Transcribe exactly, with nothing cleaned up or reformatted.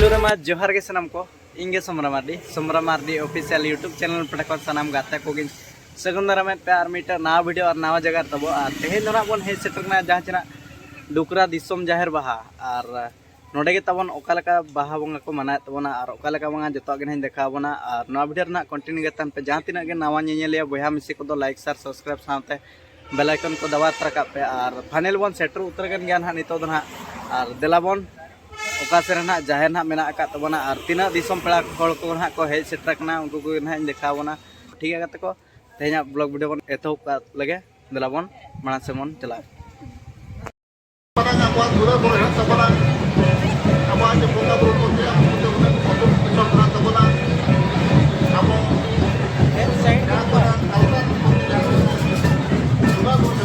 ᱯᱩᱭᱞᱩ ᱨᱮᱢᱟ ᱡᱚᱦᱟᱨ ᱜᱮ ᱥᱟᱱᱟᱢ ᱠᱚ᱾ ᱤᱧ ᱜᱮ Somra Mardi, Somra Mardi official YouTube channel ᱯᱟᱦᱴᱟ ᱠᱷᱚᱱ ᱥᱟᱱᱟᱢ ᱜᱟᱛᱮ ᱠᱚᱜᱮᱧ ᱥᱟᱹᱜᱩᱱ ᱫᱟᱨᱟᱢᱮᱫ ᱯᱮ ᱟᱨ ᱢᱤᱫᱴᱟᱝ ᱱᱟᱣᱟ ᱵᱷᱤᱰᱤᱭᱳ ᱟᱨ ᱱᱟᱣᱟ ᱡᱟᱭᱜᱟ ᱨᱮ ᱛᱟᱵᱚ᱾ ᱟᱨ ᱛᱮᱦᱮᱧ ᱫᱚ ᱱᱟᱜ ᱵᱚᱱ ᱦᱮᱡ ᱥᱮᱴᱮᱨ ᱠᱟᱱᱟ ᱡᱟᱦᱟᱸ ᱪᱮ ᱱᱟᱜ ᱰᱩᱠᱨᱟ ᱫᱤᱥᱚᱢ ᱡᱟᱦᱮᱨ ᱵᱟᱦᱟ᱾ ᱟᱨ ᱱᱚᱰᱮ ᱜᱮ ᱛᱟᱵᱚᱱ ᱚᱠᱟ ᱞᱮᱠᱟ ᱵᱟᱦᱟ ᱵᱚᱸᱜᱟ ᱠᱚ ᱢᱟᱱᱟᱣᱮᱫ ᱛᱟᱵᱚᱱᱟ ᱟᱨ ᱚᱠᱟ ᱞᱮᱠᱟ ᱵᱟᱝᱟ, ᱡᱚᱛᱚᱣᱟᱜ ᱜᱮ ᱱᱟᱦᱟᱜ ᱤᱧ ᱫᱮᱠᱷᱟᱣ ᱟᱵᱚᱱᱟ᱾ ᱟᱨ ᱱᱚᱣᱟ ᱵᱷᱤᱰᱤᱭᱳ ᱨᱮ ᱱᱟᱦᱟᱜ ᱠᱚᱱᱴᱤᱱᱤᱭᱩ ᱜᱮ ᱛᱟᱦᱮᱱ ᱯᱮ᱾ ᱡᱟᱦᱟᱸ ᱛᱤᱱᱟᱹᱜ ᱜᱮ ᱱᱟᱣᱟ ᱧᱮᱧᱮᱞᱤᱭᱟᱹ ᱵᱚᱭᱦᱟ ᱢᱤᱥᱤ ᱠᱚᱫᱚ ᱞᱟᱭᱤᱠ, ᱥᱮᱭᱟᱨ, ᱥᱟᱵᱥᱠᱨᱟᱭᱤᱵ ᱥᱟᱶᱛᱮ ᱵᱮᱞ ᱟᱭᱠᱚᱱ ᱠᱚ ᱫᱟᱵᱟᱣ ᱛᱚᱨᱟ ᱠᱟᱜ ᱯᱮ᱾ ᱟᱨ ᱯᱷᱟᱭᱱᱮᱞ ᱵᱚᱱ ᱥᱮᱴᱮᱨ ᱩᱛᱟᱹᱨ ᱟᱠᱟᱱ ᱜᱮᱭᱟ ᱱᱟᱦᱟᱜ ᱱᱤᱛᱚᱜ ᱫᱚ ᱱᱟᱦᱟᱜ᱾ ᱟᱨ ᱫᱮᱞᱟ ᱵᱚᱱ ᱚᱠᱟ ᱥᱮᱫ ᱨᱮ ᱱᱟᱦᱟᱜ ᱡᱟᱦᱮᱨ ᱱᱟᱦᱟᱜ ᱢᱮᱱᱟᱜ ᱟᱠᱟᱫ ᱛᱟᱵᱚᱱᱟ ᱟᱨ ᱛᱤᱱᱟᱹᱜ ᱫᱤᱥᱚᱢ ᱯᱮᱲᱟ ᱦᱚᱲ ᱠᱚ ᱱᱟᱦᱟᱜ ᱠᱚ ᱦᱮᱡ ᱥᱮᱴᱮᱨ ᱟᱠᱟᱱᱟ, ᱩᱱᱠᱩ ᱠᱚᱜᱮ ᱱᱟᱦᱟᱜ ᱤᱧ ᱫᱮᱠᱷᱟᱣ ᱟᱵᱚᱱᱟ᱾ ᱴᱷᱤᱠ ᱜᱮᱭᱟ ᱜᱟᱛᱮ ᱠᱚ, ᱛᱮᱦᱮᱧᱟᱜ ᱵᱞᱚᱜ ᱵᱷᱤᱰᱤᱭᱳ ᱵᱚᱱ ᱮᱛᱚᱦᱚᱵ ᱠᱟᱜ ᱞᱮᱜᱮ᱾ ᱫᱮᱞᱟ ᱵᱚᱱ ᱢᱟᱲᱟᱝ ᱥᱮᱫ ᱵᱚᱱ ᱪᱟᱞᱟᱜᱼᱟ᱾ ᱟᱵᱚᱣᱟᱜ ᱫᱩᱞᱟᱹᱲ ᱵᱚᱱ ᱮᱦᱚᱵ ᱛᱟᱵᱚᱱᱟ᱾ ᱟᱵᱚᱣᱟᱜ ᱡᱮ ᱵᱚᱸᱜᱟ ᱵᱩᱨᱩ ᱠᱚ ᱛᱮᱭᱟᱜ ᱠᱚ ᱛᱮ ᱩᱱᱟᱹᱜ ᱠᱚ ᱥᱚᱛᱚᱨ ᱠᱟᱱ ᱛᱟᱵᱚᱱᱟ᱾ ᱟᱵᱚ ᱡᱟᱦᱟᱸ ᱠᱚᱨᱮ ᱟᱞᱯᱟ ᱫᱩᱞᱟᱹᱲ ᱵᱚᱱ ᱮᱦᱚᱵ